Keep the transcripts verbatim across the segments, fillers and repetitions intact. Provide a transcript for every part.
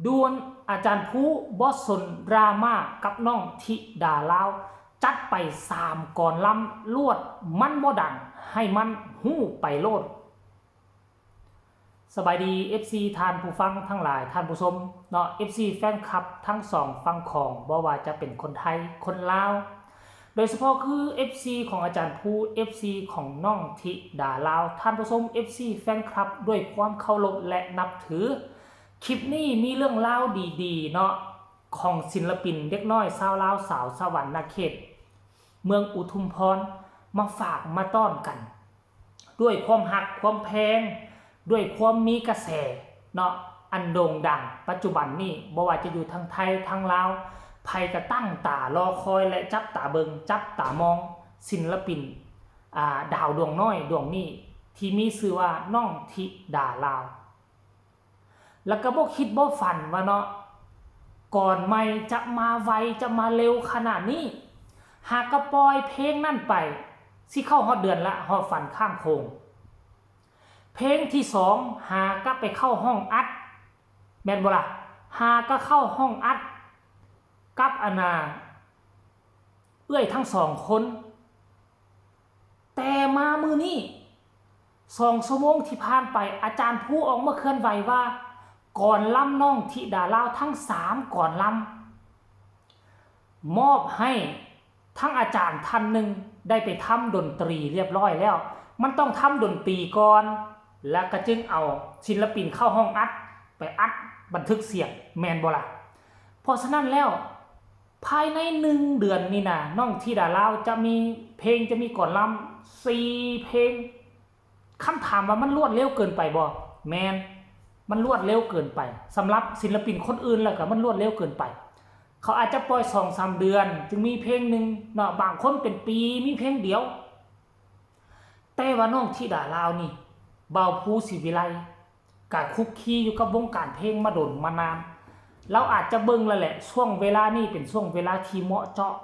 ด่วน อาจารย์ภูบ่สนดราม่ากับน้องธิดาลาว จัดไปสามกลอนลำ ลวดมันบ่ดัง ให้มันฮู้ไปโลด สบายดี เอฟซี ท่านผู้ฟังทั้งหลาย ท่านผู้ชมเนาะ เอฟซี แฟนคลับทั้งสองฝั่งของ บ่ว่าจะเป็นคนไทย คนลาว โดยเฉพาะคือ เอฟซี ของอาจารย์ภู เอฟซี ของน้องธิดาลาว ท่านผู้ชม เอฟซี แฟนคลับ ด้วยความเคารพและนับถือ คลิปนี้มีเรื่องราวดีๆ เนาะ ของศิลปินเด็กน้อยชาวลาว สาวสะหวันนะเขต เมืองอุทุมพร มาฝากมาต้อนกัน ด้วยความฮักความแพง ด้วยความมีกระแสเนาะ อันโด่งดังปัจจุบันนี้ บ่ว่าจะอยู่ทางไทยทางลาว ไผก็ตั้งตารอคอยและจับตาเบิ่ง จับตามอง ศิลปิน อ่า ดาวดวงน้อยดวงนี้ ที่มีชื่อว่าน้องธิดาลาว แล้วก็บ่คิดบ่ฝันว่าเนาะ กลอนใหม่จะมาไว จะมาเร็วขนาดนี้ หากก็ปล่อยเพลงนั่นไป สิเข้าฮอดเดือนละ ฮอดฝันข้ามโขง เพลงที่สอง หากก็ไปเข้าห้องอัด แม่นบ่ล่ะ หากก็เข้าห้องอัด กับอันน่า เอื้อยทั้งสองคน แต่มามื้อนี้ สองชั่วโมงที่ผ่านไป อาจารย์ภูออกมาเคลื่อนไหวว่า กลอนลำน้องธิดาลาวทั้งสามกลอนลำ มอบให้ทั้งอาจารย์ท่านหนึ่งได้ไปทำดนตรีเรียบร้อยแล้ว มันต้องทำดนตรีก่อน แล้วก็จึงเอาศิลปินเข้าห้องอัด ไปอัดบันทึกเสียง แม่นบ่ล่ะ เพราะฉะนั้นแล้ว ภายในหนึ่งเดือนนี่นะ น้องธิดาลาวจะมีเพลง จะมีกลอนลำสี่เพลง คำถามว่ามันรวดเร็วเกินไปบ่ แม่น มันรวดเร็วเกินไป สำหรับศิลปินคนอื่นแล้วก็มันรวดเร็วเกินไป เขาอาจจะปล่อยสองสามเดือน จึงมีเพลงหนึ่งเนาะ บางคนเป็นปีมีเพลงเดียว แต่ว่าน้องธิดาลาวนี่ บ่าวภูศรีวิไล ก็คลุกคลีอยู่กับวงการเพลงมาโดนมานาน ลาวอาจจะเบิ่งแล้วแหละ ช่วงเวลานี้เป็นช่วงเวลาที่เหมาะเจาะ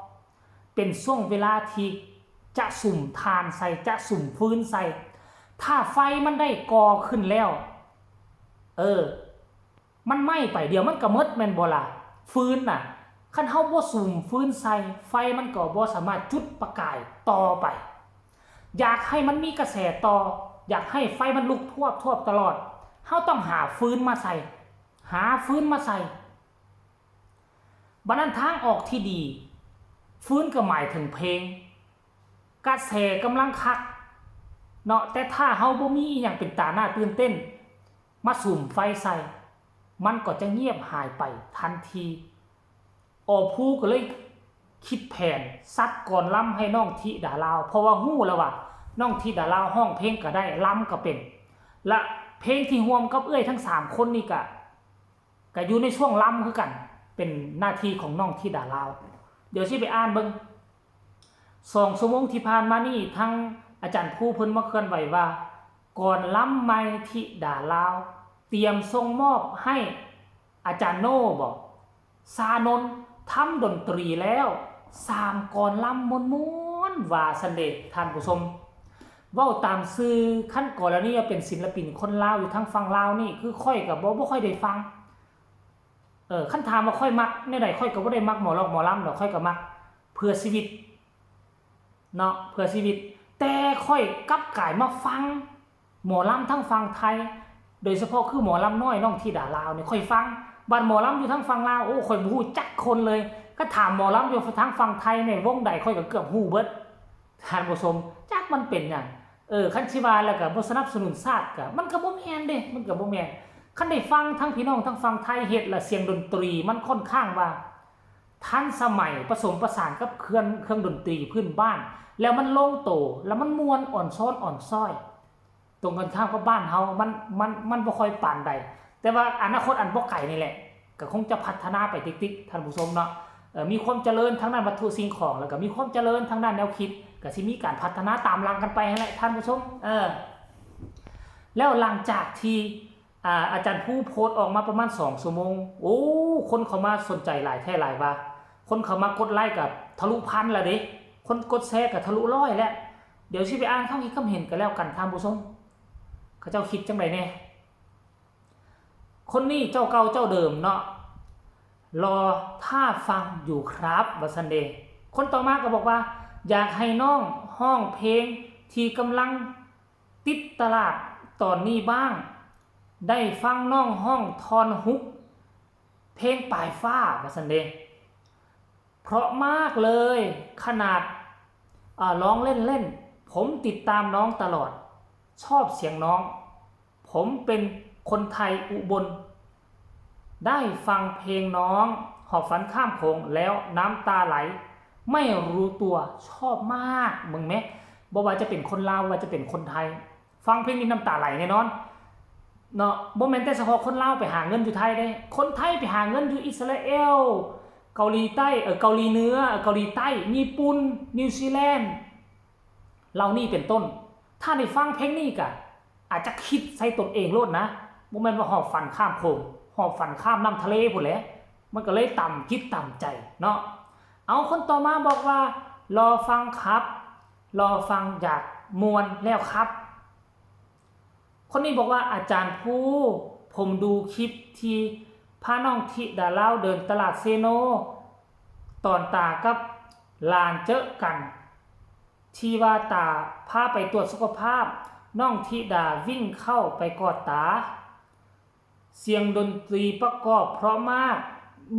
เป็นช่วงเวลาที่จะสุมถ่านใส่ จะสุมฟืนใส่ ถ้าไฟมันได้ก่อขึ้นแล้ว เออ มันไหม้ไปเดี๋ยวมันก็หมดแม่นบ่ล่ะ ฟืนน่ะ คันเฮาบ่สุมฟืนใส่ ไฟมันก็บ่สามารถจุดประกายต่อไป อยากให้มันมีกระแสต่อ อยากให้ไฟมันลุกทวบๆ ตลอด เฮาต้องหาฟืนมาใส่ หาฟืนมาใส่ บัดนั้นทางออกที่ดี ฟืนก็หมายถึงเพลง กระแสกำลังคักเนาะ แต่ถ้าเฮาบ่มีอีหยังเป็นตาน่าตื่นเต้น มาสุมไฟใส่ มันก็จะเงียบหายไปทันที ออภูก็เลยคิดแผนซัดกลอนลำให้น้องธิดาลาว เพราะว่าฮู้แล้วว่าน้องธิดาลาวฮ้องเพลงก็ได้ ลำก็เป็น และเพลงที่ร่วมกับเอื้อยทั้งสามคนนี่ก็ ก็อยู่ในช่วงลำคือกัน เป็นหน้าที่ของน้องธิดาลาว เดี๋ยวสิไปอ่านเบิ่ง สองชั่วโมงที่ผ่านมานี่ ทางอาจารย์ภูเพิ่นมาเคลื่อนไหวว่า กลอนลำใหม่ธิดาลาว เตรียมส่งมอบให้อาจารย์โน่บ่ ชานนท์ทำดนตรีแล้ว สามกลอนลำม่วนๆ ว่าซั้นเด้ ท่านผู้ชม เว้าตามซื่อ คันกรณีว่าเป็นศิลปินคนลาวอยู่ทางฝั่งลาวนี่ คือข้อยก็บ่ บ่ค่อยได้ฟัง เออ คันถามว่าข้อยมักแนวใด ข้อยก็บ่ได้มักหมอลอกหมอลำดอก ข้อยก็มักเพื่อชีวิตเนาะ เพื่อชีวิต แต่ข้อยกลับกลายมาฟังหมอลำทางฝั่งไทย โดยเฉพาะคือหมอลำน้อยน้องธิดาลาวนี่ ข้อยฟัง บัดหมอลำอยู่ทางฝั่งลาว โอ้ ข้อยบ่ฮู้จักคนเลย ก็ถามหมอลำอยู่ทางฝั่งไทยนี่วงใด ข้อยก็เกือบฮู้เบิด ท่านผู้ชม จักมันเป็นหยัง เออ คันสิว่าแล้วก็บ่สนับสนุนชาติก็ มันก็บ่แม่นเด้ มันก็บ่แม่น คันได้ฟังทั้งพี่น้องทางฝั่งไทยเฮ็ด และเสียงดนตรีมันค่อนข้างว่าทันสมัย ผสมผสานกับเครื่อง เครื่องดนตรีพื้นบ้าน แล้วมันลงโต แล้วมันม่วนอ่อนซ้อนอ่อนซ้อย ตรงกันข้ามกับบ้านเฮา มัน มัน มันบ่ค่อยปานใด แต่ว่าอนาคตอันบ่ไกลนี่แหละ ก็คงจะพัฒนาไปติกๆ ท่านผู้ชมเนาะ เอ่อ มีความเจริญทางด้านวัตถุสิ่งของ แล้วก็มีความเจริญทางด้านแนวคิด ก็สิมีการพัฒนาตามหลังกันไปหั้นแหละท่านผู้ชม เออ แล้วหลังจากที่ อ่า อาจารย์ภูโพสต์ออกมาประมาณสองชั่วโมง โอ้ คนเข้ามาสนใจหลายแท้หลายว่า คนเข้ามากดไลค์ก็ทะลุพันแล้วเด้ คนกดแชร์ก็ทะลุร้อยแล้ว เดี๋ยวสิไปอ่านความคิดความเห็นกันแล้วกันท่านผู้ชม เขาเจ้าคิดจังใดแน่ คนนี้เจ้าเก่าเจ้าเดิมเนาะ รอท่าฟังอยู่ครับ ว่าซั่นเด้ คนต่อมาก็บอกว่า อยากให้น้องฮ้องเพลงที่กำลังติดตลาดตอนนี้บ้าง ได้ฟังน้องฮ้องท่อนฮุกเพลงปลายฟ้า ว่าซั่นเด้ เพราะมากเลย ขนาด อ่า ร้องเล่นๆ ผมติดตามน้องตลอด ชอบเสียงน้อง ผมเป็นคนไทยอุบล ได้ฟังเพลงน้องหอบฝันข้ามโขงแล้วน้ำตาไหล ไม่รู้ตัว ชอบมาก เบิ่งแหม บ่ว่าจะเป็นคนลาว บ่ว่าจะเป็นคนไทย ฟังเพลงนี้น้ำตาไหลแน่นอนเนาะ บ่แม่นแต่เฉพาะคนลาวไปหาเงินอยู่ไทยเด้ คนไทยไปหาเงินอยู่อิสราเอล เกาหลีใต้ เอ่อ เกาหลีเหนือ เอ่อ เกาหลีใต้ ญี่ปุ่น นิวซีแลนด์ เหล่านี้เป็นต้น ถ้าได้ฟังเพลงนี้ก็อาจจะคิดใส่ตนเองโลดนะ บ่แม่นว่าหอบฝันข้ามโขง หอบฝันข้ามน้ำทะเลพู้นแหละ มันก็เลยต่ำจิตต่ำใจเนาะ เอา คนต่อมาบอกว่า รอฟังครับ รอฟัง อยากม่วนแล้วครับ คนนี้บอกว่า อาจารย์ภู ผมดูคลิปที่พาน้องธิดาลาวเดินตลาดเซโน ตอนตากับหลานเจอกัน ที่ว่าตาพาไปตรวจสุขภาพ น้องธิดาวิ่งเข้าไปกอดตา เสียงดนตรีประกอบเพราะมาก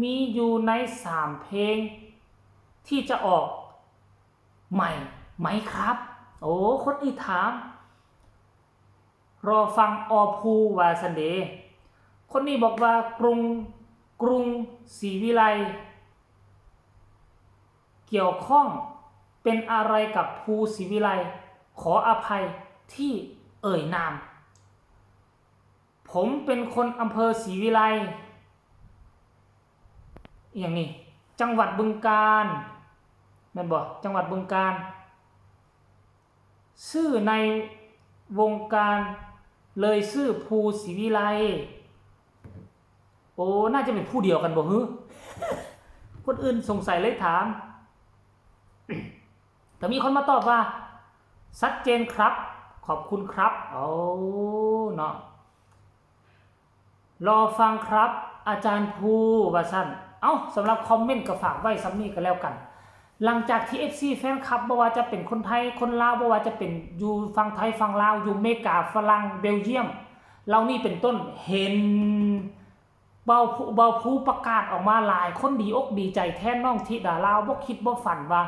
มีอยู่ในสามเพลงที่จะออกใหม่ไหมครับ โอ้ คนนี้ถาม รอฟังออภู ว่าซั่นเด้ คนนี้บอกว่ากรุง กรุงศรีวิไล เกี่ยวข้องเป็นอะไรกับภูศรีวิไล ขออภัยที่เอ่ยนาม ผมเป็นคนอำเภอศรีวิไล อย่างนี้ จังหวัดบึงกาฬ แม่นบ่ จังหวัดบึงกาฬ ชื่อในวงการเลยชื่อภูศรีวิไล โอ้ น่าจะเป็นผู้เดียวกันบ่ฮึ คนอื่นสงสัยเลยถาม แต่มีคนมาตอบว่า ชัดเจนครับ ขอบคุณครับ โอ้ เนาะ รอฟังครับ อาจารย์ภู ว่าซั่น เอ้า สำหรับคอมเมนต์ก็ฝากไว้ส่ำนี้ก็แล้วกัน หลังจากที่ เอฟซี แฟนคลับ บ่ว่าจะเป็นคนไทย คนลาว บ่ว่าจะเป็นอยู่ฝั่งไทย ฝั่งลาว อยู่อเมริกา ฝรั่ง เบลเยียม เหล่านี้เป็นต้น เห็นเบาภู เบาภูประกาศออกมาหลาย คนดีอกดีใจแทนน้องธิดาลาว บ่คิดบ่ฝันว่า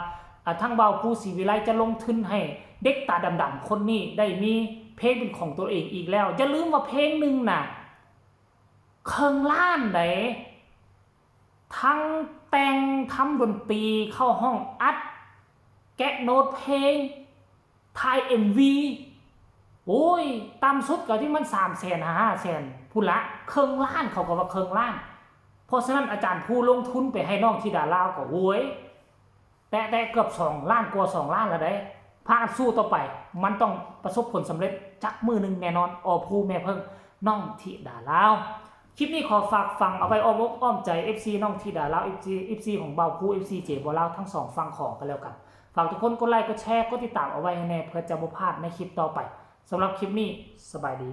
อ่า ทางเบาภูศรีวิไลจะลงทุนให้เด็กตาดำๆ คนนี้ได้มีเพลงเป็นของตัวเองอีกแล้ว อย่าลืมว่าเพลงหนึ่งน่ะ เคิ่งล้านได๋ ทั้งแต่ง ทำดนตรี เข้าห้องอัด แกะโน้ตเพลง ถ่าย เอ็มวี โอ้ย ต่ำสุดก็ที่มัน สามแสน ห้าแสน พู้นละ เคิ่งล้าน เขาก็ว่าเคิ่งล้าน เพราะฉะนั้นอาจารย์ภูลงทุนไปให้น้องธิดาลาวก็ โอ้ย แตะๆ เกือบสองล้าน กว่าสองล้านแล้วเด้ พากันสู้ต่อไป มันต้องประสบผลสำเร็จจักมื้อหนึ่งแน่นอน ออภู แม่เพิ่ง น้องธิดาลาว คลิปนี้ขอฝากฝังเอาไว้อ้อมอกอ้อมใจ เอฟซี น้องธิดาลาว เอฟซี เอฟซี ของเบาภู เอฟซี เจบ่าวลาว ทั้งสองฝั่งของกันแล้วกัน ฝากทุกคนกดไลค์ กดแชร์ กดติดตามเอาไว้ให้แน่ เพื่อจะบ่พลาดในคลิปต่อไป สำหรับคลิปนี้ สบายดี